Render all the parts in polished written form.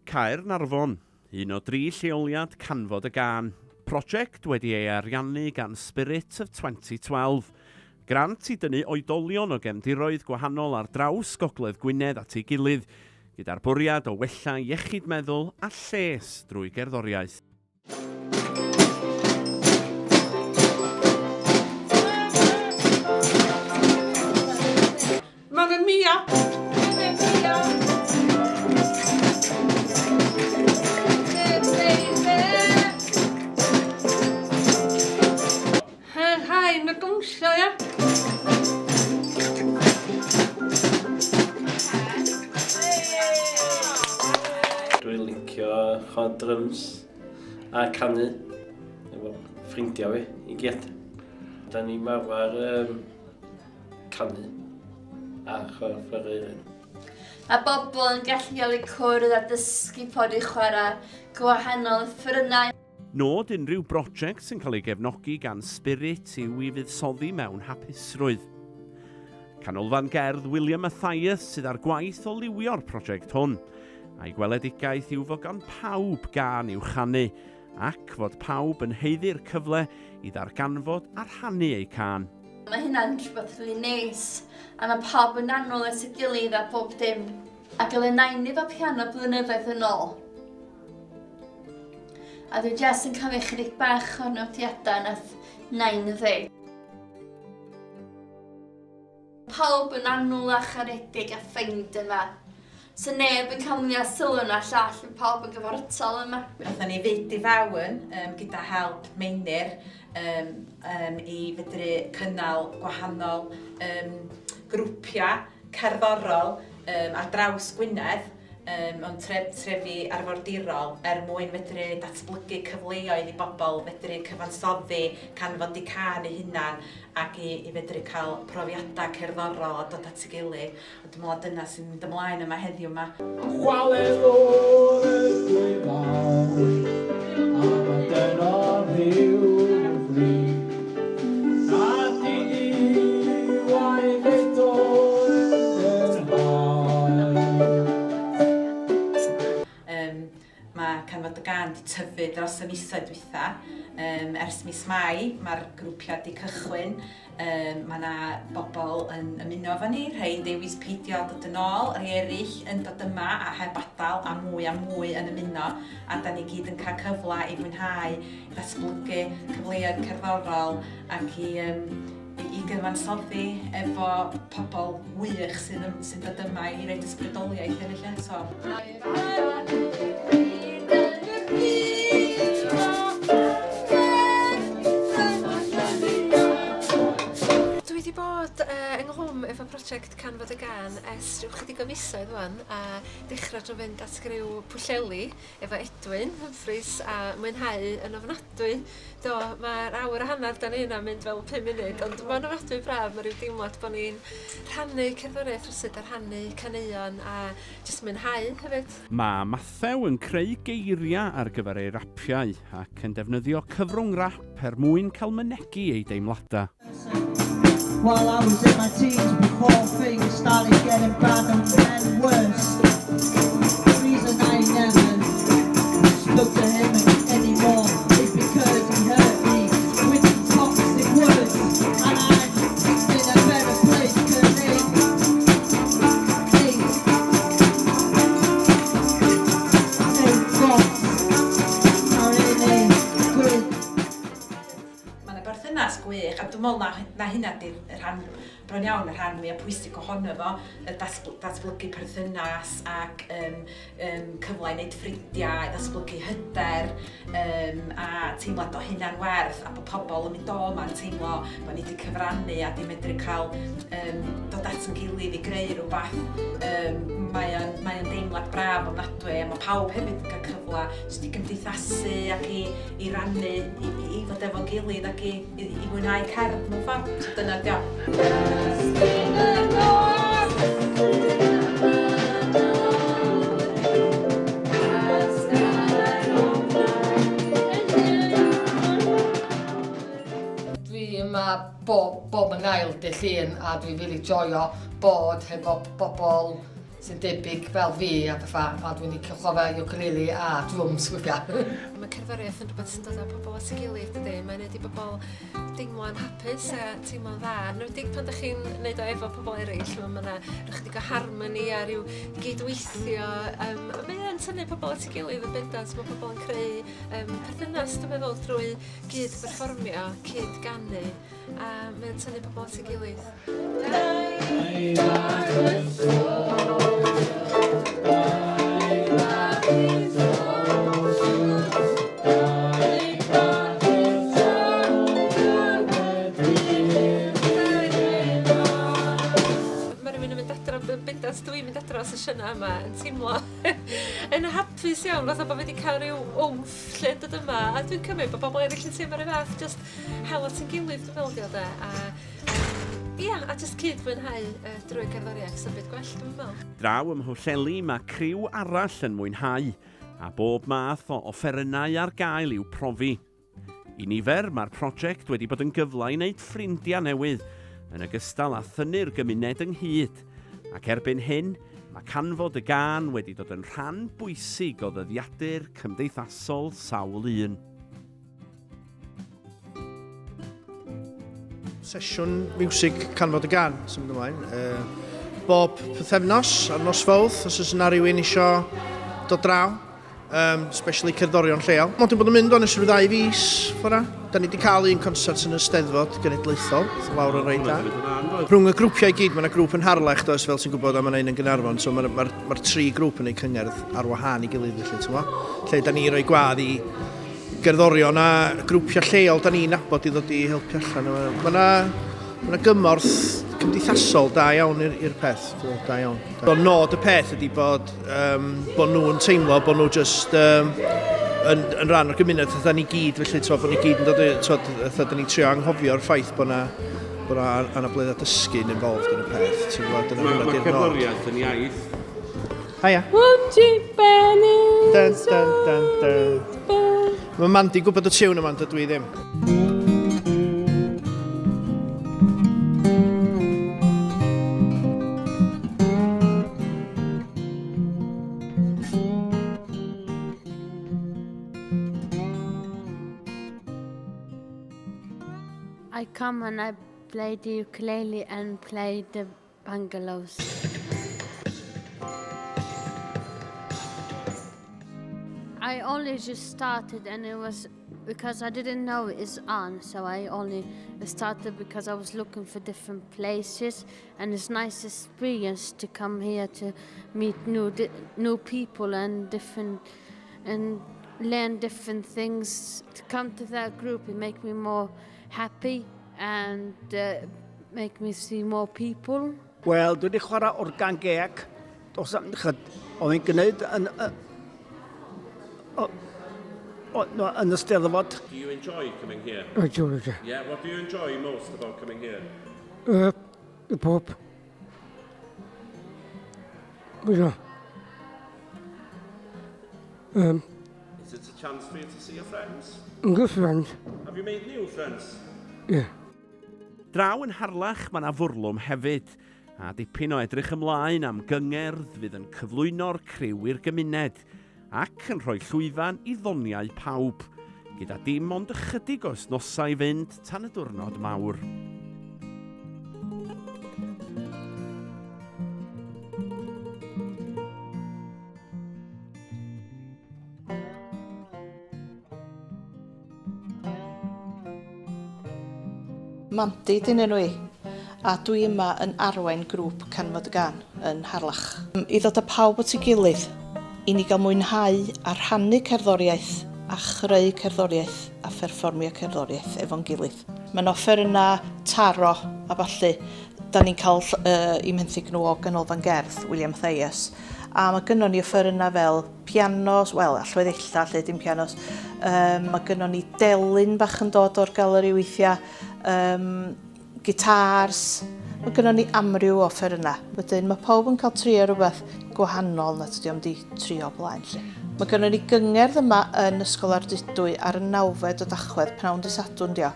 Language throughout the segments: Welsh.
Caernarfon, un o dri lleoliad Canfod y Gân, prosiect wedi ei ariannu gan Spirit of 2012. Grant i dynnu oedolion o gefndiroedd gwahanol ar draws Gogledd Gwynedd at ei gilydd, gyda'r bwriad o wella iechyd meddwl a lles drwy gerddoriaeth. Mamma mia! Mamma mia! Her rhain y dawnsio, ia? Dwi'n licio chwarae dryms a canu efo ffrindiau fi i gyd. Da ni'n marfer um, canu a chwarae offeryn. Mae bobl yn gallu cael eu cwrdd a dysgu ffordd i chwarae gwahanol offerynnau. Nod unrhyw brosiect sy'n cael ei gefnogi gan Spirit yw i fuddsoddi mewn hapusrwydd. Canolfan Gerdd William Mathias sydd â'r gwaith o liwio'r prosiect hwn, a'i gweledigaeth yw fod gan pawb gân i'w chanu, ac fod pawb yn haeddu'r cyfle i ddarganfod a rhannu eu cân. Mae hynna'n rhywbeth rili neis, a mae pawb yn annwyl at ei gilydd a bob dim. Ac oedd y nain efo piano blynyddoedd yn ôl. A dwi jyst yn cofio chydig bach o'r nodiadau nath nain ddeud. Pawb yn annwyl a charedig a ffeind yma. So neb yn cael mwy o sylw na llall, mae pawb yn gyfartal yma. Aethon ni fyd i fewn um, gyda help Meinir um, um, i fedru cynnal gwahanol um, grwpiau cerddorol um, ar draws Gwynedd um, mewn tre trefi arfordirol er mwyn medru datblygu cyfleoedd i bobl fedru cyfansoddi, canfod eu cân eu hunan ac i, i fedru cael profiadau cerddorol a dod at ei gilydd. A dwi'n meddwl dyna sy'n mynd ymlaen yma heddiw yma. Chwaledd o'r ysgwy fawr, a mae dyno rhyw flin. A di waith eto yn hael. Um, mae Canfod y Gân wedi tyfu dros y misoedd dwytha. Um, ers mis Mai mae'r grwpiau wedi cychwyn. Um, mae yna bobl yn ymuno efo ni, rhai yn dewis peidio dod yn ôl, rhai eraill yn dod yma a heb adael, a mwy a mwy yn ymuno. A da ni gyd yn cael cyfle i fwynhau, i ddatblygu cyfleoedd cerddorol ac i, um, i gyfansoddi efo pobl wych sydd, yn, sy'n dod yma i roed ysbrydoliaeth eraill eto. Dwi wedi bod uh, ynghlwm efo prosiect Canfod y Gân ers rhyw chydig o fisoedd wan a dechrau drwy fynd at griw Pwllheli efo Edwin Humphreys a mwynhau yn ofnadwy. Do, mae'r awr a hanner dan ni yna mynd fel 5 munud, ond mae'n ofnadwy braf, mae rhyw deimlad bod ni'n rhannu cerddoriaeth rywsut a rhannu caneuon a jyst mwynhau hefyd. Mae Mathew yn creu geiriau ar gyfer ei rapiau ac yn defnyddio cyfrwng rap er mwyn cael mynegi ei deimladau. While I was in my teens before things started getting bad and then worse. The reason I never spoke to him anymore is because he hurt me with his toxic words. And I'm in a better place 'cause he Mae yna berthynas gwych, a dwi'n meddwl na, na hynna di'r rhan, bron iawn y rhan mwyaf pwysig ohono fo, y datblygu perthynas ac um, um, cyfle i wneud ffrindiau, ddatblygu hyder um, a teimlad o hunan werth a bod pobl yn mynd o yma'n teimlo bod ni wedi cyfrannu a di medru cael um, dod at yn gilydd i greu rhywbeth. Um, mae o'n, mae o'n deimlad braf ofnadwy a mae pawb hefyd yn cael cyfle jyst i gymdeithasu ac i, i rannu, i, i, i fod efo'n gilydd ac i, i, i fwynhau cerdd mewn ffordd. So dyna di o. Dwi yma bob, bob yn ail dydd Llun a dwi'n rili joio bod hefo bobl sy'n debyg fel fi a pethau, a dwi'n licio chwarae ukulele a drums weithiau. Mae cerddoriaeth yn rhywbeth sy'n dod â pobl at ei gilydd, dydy? Mae'n neud i bobl deimlo'n hapus a teimlo'n dda. Yn enwedig pan dych chi'n neud o efo pobl eraill, mae yna rhyw chydig o harmoni a rhyw gydweithio. Um, mae o'n tynnu pobl at ei gilydd yn bendant. Mae pobl yn creu um, perthynas, dwi'n meddwl, drwy gyd-berfformio, cyd-ganu, a mae'n tynnu pobl at ei gilydd. Mae rhywun yn mynd adra, yn bendant dwi'n mynd adra o sesiynau yma yn teimlo yn hapus iawn, fatha bod fi wedi cael rhyw wmff lle yn dod yma, a dwi'n cymryd bod bobl eraill yn teimlo'r un fath, just hel at ein gilydd dwi'n meddwl 'di o de, a ia, a just cyd fwynhau uh, drwy gerddoriaeth, sy'n byd gwell dwi'n meddwl. Draw ym Mhwllheli mae criw arall yn mwynhau, a bob math o offerynnau ar gael i'w profi. I nifer, mae'r prosiect wedi bod yn gyfle i wneud ffrindiau newydd, yn ogystal â thynnu'r gymuned ynghyd, ac erbyn hyn, mae canfod y gân wedi dod yn rhan bwysig o ddyddiadur cymdeithasol sawl un. Sesiwn miwsig Canfod y Gân sy'n mynd ymlaen. Uh, bob pythefnos ar nos Fawrth, os oes yna rhywun eisiau dod draw um, especially cerddorion lleol. Mae wedi bod yn mynd o'n ers rhyw ddau fis ffordd Da ni wedi cael un concert yn y Steddfod Genedlaethol, lawr yn reit da. Rhwng y grwpiau i gyd, mae yna grŵp yn Harlech, does, fel ti'n gwybod, a mae yna un yn Gaernarfon, so mae'r ma, ma, ma tri grŵp yn eu cyngerdd ar wahân i gilydd, felly, ti'n gwybod? Lle da ni roi gwadd i gerddorion a grwpiau lleol da ni'n nabod i ddod i helpu allan. Mae yna ma gymorth cymdeithasol da iawn i'r peth, da iawn. Da. Nod y peth ydy bod um, bod nhw'n teimlo bod nhw just um, yn, yn rhan o'r gymuned, fatha ni gyd, felly, twa, bod ni gyd yn dod, twa, fatha, dyn ni'n trio anghofio'r ffaith bod na bod na anabledd a dysgu'n involved yn y peth. Ti'n gwybod, dyna hwnna di'r nod. Mae cerddoriaeth yn iaith. Haia. Won't you Benny? Dun, dun, dun, dun. Mae Mandy gwybod y tiwn yma, dydw i ddim. I come and I play the ukulele and play the bungalows. I only just started and it was because I didn't know it's on, so I only started because I was looking for different places and it's nice experience to come here to meet new new people and different and learn different things. To come to that group it make me more happy and uh, make me see more people. Wel, dwi wedi chwarae organ geg. Dos am, chyd, oedd hi'n gwneud yn, o, o, no, yn y steddfod. Do you enjoy coming here? I do, yeah. Yeah, what do you enjoy most about coming here? The pub. Yeah. Is it a chance for you to see your friends? Good friends. Have you made new friends? Yeah. Draw yn Harlech mae 'na fwrlwm hefyd, a dipyn o edrych ymlaen am gyngerdd fydd yn cyflwyno'r criw i'r gymuned, ac yn rhoi llwyfan i ddoniau pawb, gyda dim ond ychydig o wythnosau i fynd tan y diwrnod mawr. Mandy 'di'n enw i, a dwi yma yn arwain grŵp Canfod y Gân yn Harlech. I ddod â pawb at ei gilydd, i ni gael mwynhau a rhannu cerddoriaeth a chreu cerddoriaeth a pherfformio cerddoriaeth efo'n gilydd. Mae'n offerynnau taro a ballu. Da ni'n cael uh, i menthyg nhw o Ganolfan Gerdd William Mathias. A mae gynnon ni offerynnau fel pianos, wel, allweddella lle dim pianos. Um, mae gynnon ni delyn bach yn dod o'r galeri weithiau, um, gitars. Mae gynnon ni amryw o offerynnau. Wedyn mae pawb yn cael trio rhywbeth gwahanol na tydi o'm di trio blaen. Lle. Mae gynnon ni gyngerdd yma yn Ysgol Ardudwy ar y nawfed o Dachwedd, pnawn dy Sadwrn dio,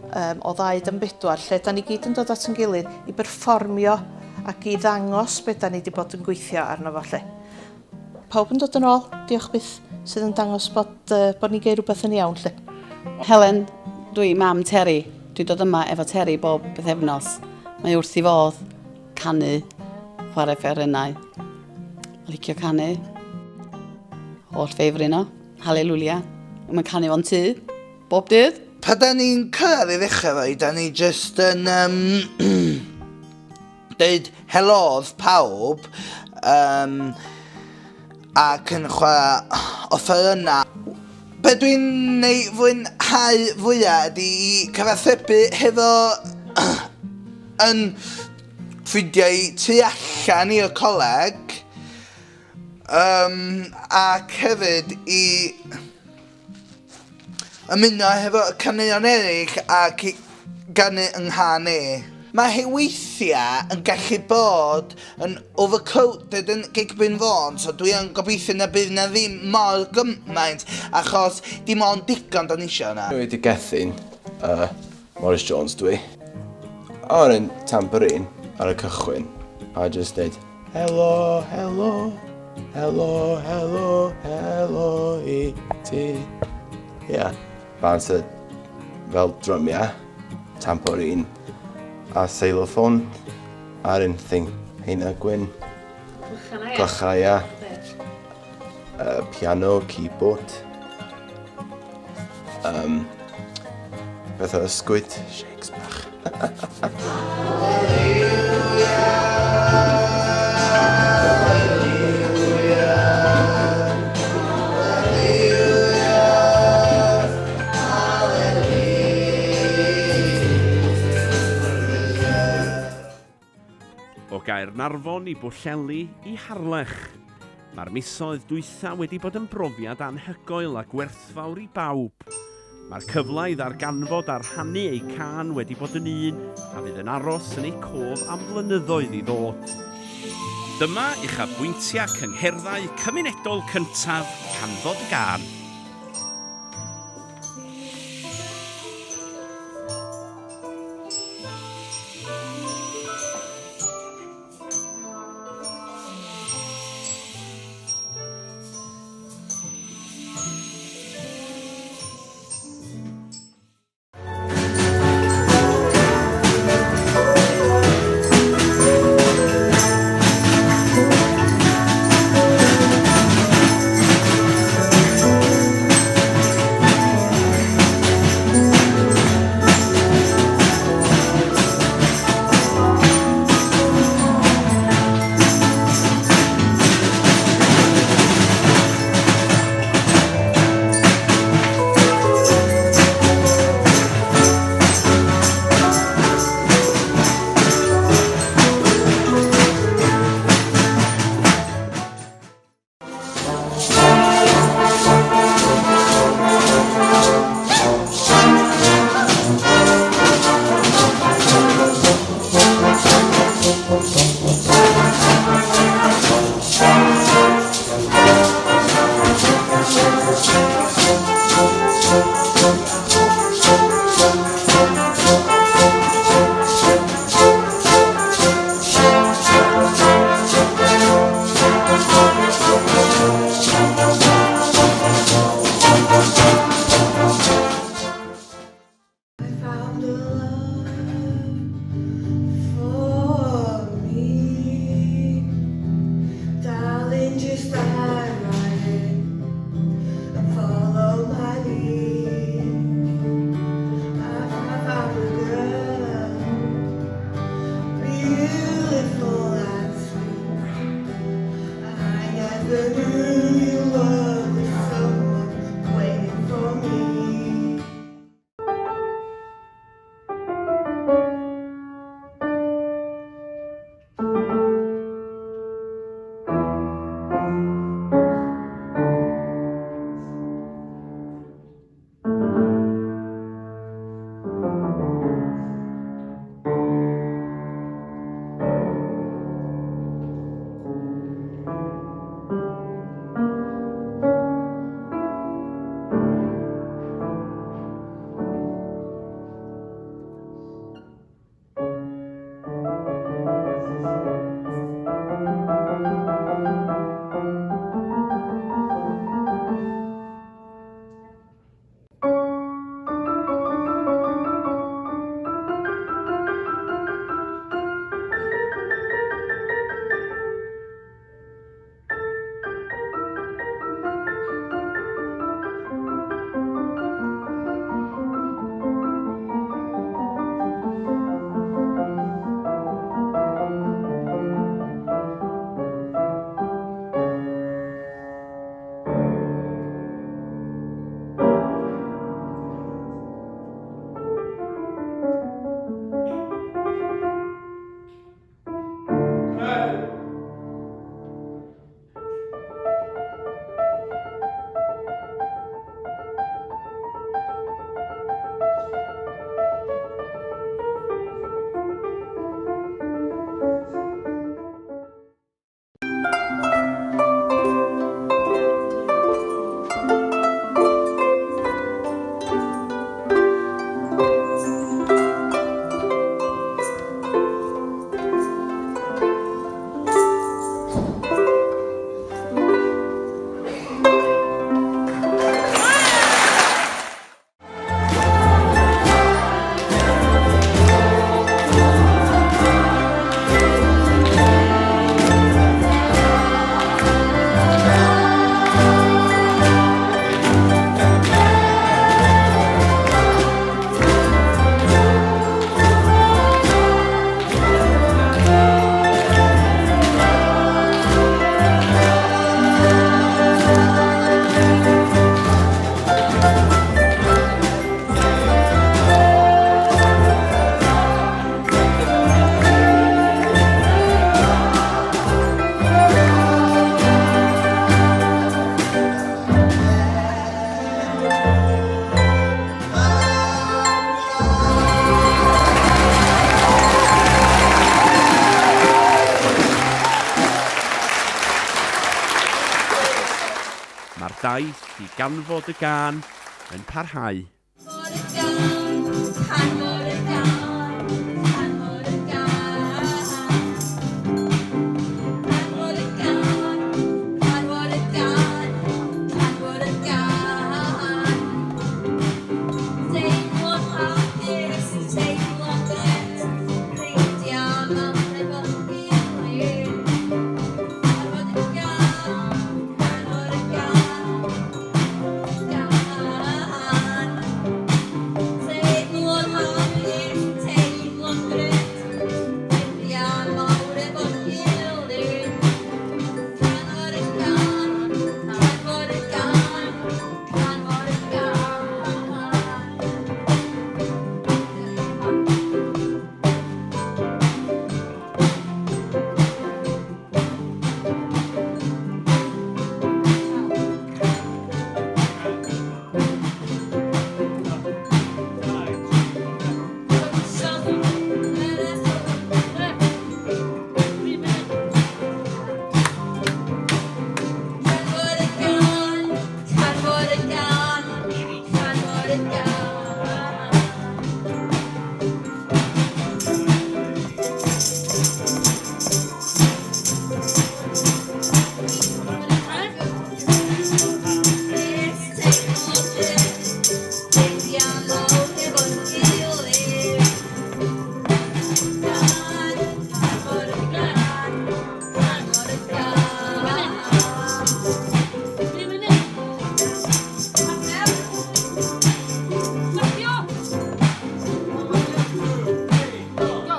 um, o ddau dan bedwar, lle da ni gyd yn dod at yn gilydd i berfformio ac i ddangos be da ni wedi bod yn gweithio arno fo 'lly. Pawb yn dod yn ôl, diolch byth, sydd yn dangos bod, uh, bod ni'n geir rhywbeth yn iawn 'lly. Helen, dwi mam Terry. Dwi'n dod yma efo Terry bob bythefnos. Mae wrth i fodd canu, chwarae fferynnau. Licio canu. Holl ffeifrin o. Haleluia. Mae'n canu fo'n tŷ. Bob dydd. Pan da ni'n cyrraedd i ddechrau fo, da ni jyst yn um, deud helo wrth pawb um, ac yn chwarae offerynnau. Be dwi'n ei fwynhau fwyaf ydy i cyfathrebu hefo yn ffrindiau tu allan i'r coleg um, ac hefyd i Ymuno hefo caneuon eraill ac i ganu yng nghân i. Mae hi weithiau yn gallu bod yn overcrowded yn Gig Bryn Fôn, so dwi yn gobeithio na bydd na ddim mor gymaint, achos dim ond digon da ni isio yna. Dwi 'di Gethin, uh, Morris Jones dwi. O'n i'n tambourine ar y cychwyn, a just dweud, Helo, helo, helo, helo, helo i ti. Ia, yeah, band sydd fel drymiau, tambourine a xylophone a'r un thing, heina gwyn. Clychau, ia. Piano, keyboard. Um, beth o ysgwyd, shakes bach. O Gaernarfon i Bwllheli i Harlech. Mae'r misoedd dwytha wedi bod yn brofiad anhygoel a gwerthfawr i bawb. Mae'r cyfle i ddarganfod a rhannu eu cân wedi bod yn un a fydd yn aros yn eu cof am flynyddoedd i ddod. Dyma uchafbwyntiau cyngherddau cymunedol cyntaf Canfod y Gân. Mae'r daith i ganfod y gân yn parhau.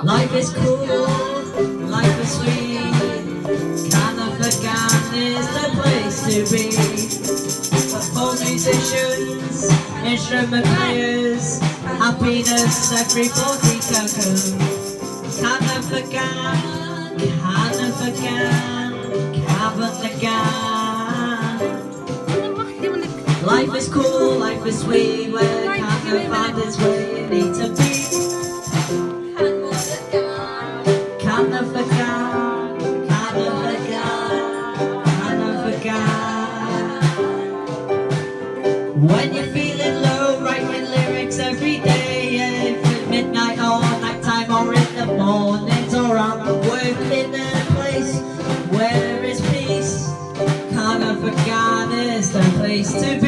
Life is cool, life is sweet. Canfod is the place to be. For musicians, instrument players, happiness everybody can come. Canfod Canfod Canfod Life is cool, life is sweet, where Canfod is where you need to be. Canfod Canfod Canfod When you're feeling low, writing lyrics every day, if at midnight or nighttime or in the mornings or I'm working in a place where is peace. Canfod is the place to be.